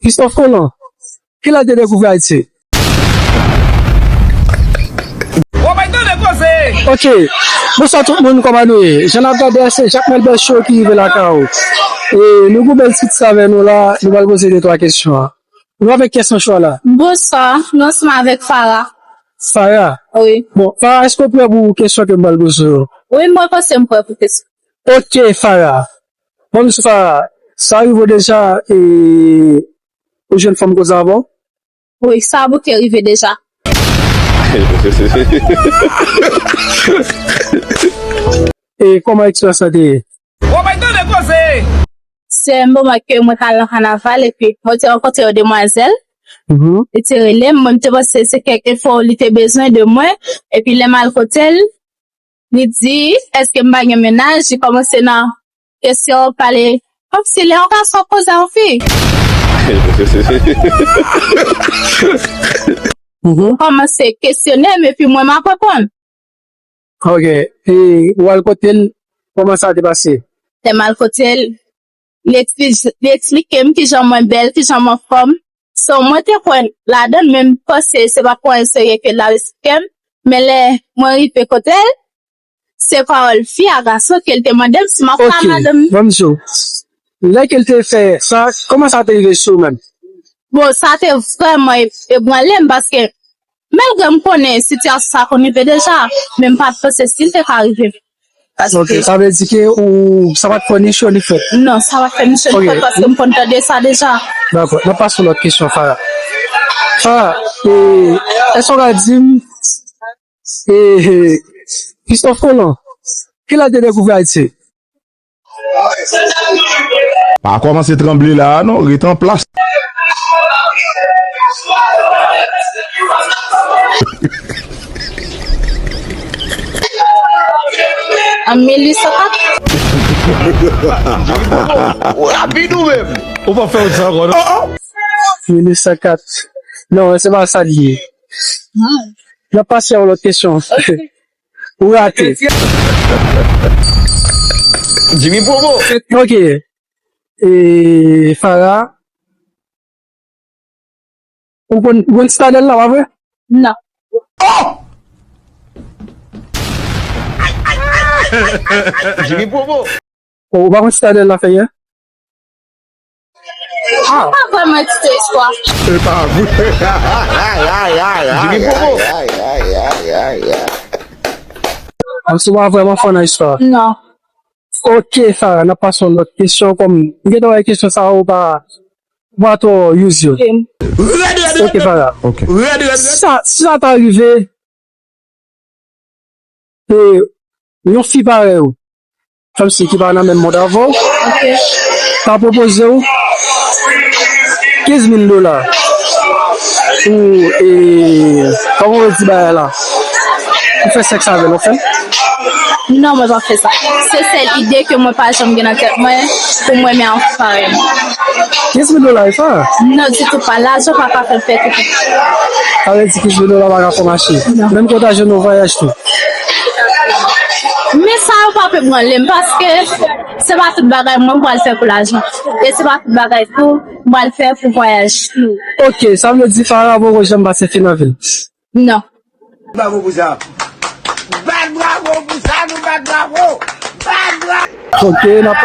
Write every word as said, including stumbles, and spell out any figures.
Christophe Colomb, kilè l te dekouvri Ayiti? Ok. Bonswa tout moun, kòman nou ye? Jan n ap gade a, se Jacmel Bèl Show ki rive lakay ou. E nou gen yon bèl ti tit avè nou la, nou pral poze de twa kesyon. Nou avèk kesyon cho a la. Bonswa, nou ansanm avèk Farah. Farah? Wi. Bon, Farah, èske w prè pou kesyon ke m pral poze w yo? Wi, mwen panse m prè pou kesyon. Ok, Farah. Bon, mesye Farah, sa rive w deja, e, ou jwenn fanm koze avè w? Wi, sa bouke rive deja. E kòman eksperyans lan te ye? Se yon moman ke mwen t al nan kanaval epi mwen te rankontre yon demwazèl. Mhm. Li te rele m, mwen m te panse se kèk enfo li te bezwen de mwen. Epi lè m al kote l, li di, èske m pa gen mennaj? Li kòmanse nan kesyon pale kòmsi lè yon gason ap koze a yon fi. Mhm. Kòmanse kesyone m epi mwen m ap reponn. Ok. E ou al kote l, kòman sa te pase? Lè m al kote l, li ekspli-, li eksplike m kijan mwen bèl, kijan m anfòm. So, mwen te kwè ladan l, men m panse se pa t yon serye ke l ap eksplike m. Men lè mwen rive kote l, se pawòl fi a gason ke l te mande m si m ap ka madanm li. Ok, ban m di w. Lè ke l te fè sa, kòman sa te rive sou ou menm? Bon, sa te vrèman e-, ebranle m paske malgre m konnen sitiyasyon sa konn rive deja, men m pa t panse si l te ka rive. Paske... Ok, sa vle di ke ou, sa pa t fè ni cho ni fwèt? Non, sa pa t fè ni cho ni fwèt paske m konn tande sa deja. Dakò, n ap pase yon lòt kesyon, Farah. Farah, e, èske w ka di m, e, Christophe Colomb, kilè l te dekouvri Ayiti? Pa kòmanse tranble la a non, ret an plas. An mil uit san kat. Ou rapid ou menm. Ou pa fè sa ankò non. Mil uit san kat. Non, se pa sa l ye. N ap pase a yon lòt kesyon. Ok. Ou rate. Jimmy Promo. Ok. E, Farah, ou konn, ou konn Sitadèl la, pa vre? Non. Oh! Jimmy Promo. Ou pa konn Sitadèl la fè yè? Ah. Pa vrèman eksplike istwa. E pa vre. Jimmy Promo. Kòmsi w pa vrèman fò nan istwa. Non. Ok, Farah, n ap pase yon lòt kesyon. Kòm m gentan wè kesyon sa yo pa, pa twò use yo. Ok. Ok, Farah. Ok. Rèd, rèd, rèd. Si sa, si sa ta rive, e yon fi parèy ou, fanm si ki pa nan menm mond avè w, ok, ta pwopoze w kenz mil dola pou, e, kòman yo di bagay la, pou fè sèks avè l, w ap fè l? Non, mwen p ap fè sa. Se sèl ide ke mwen pa janm gen nan tèt mwen pou mwen renmen yon fi parèy mwen. Kenz mil dola, e sa? Non, ditou pa. Lajan pa ka fè m fè tout. Sa vle di kenz mil dola pa ka fè w mache. Non. Menm ke w ta jwenn yon vwayaj tou. Men sa yo p ap ebranle m paske se pa tout bagay mwen pral fè pou lajan. E se pa tout bagay tou m pral fè pou vwayaj tou. Ok, sa vle di Farah poko janm pase fi nan vi l? Non. Bat bravo pou sa. Bat bravo pou sa, nou bat bravo. Bat bravo. Ok, n ap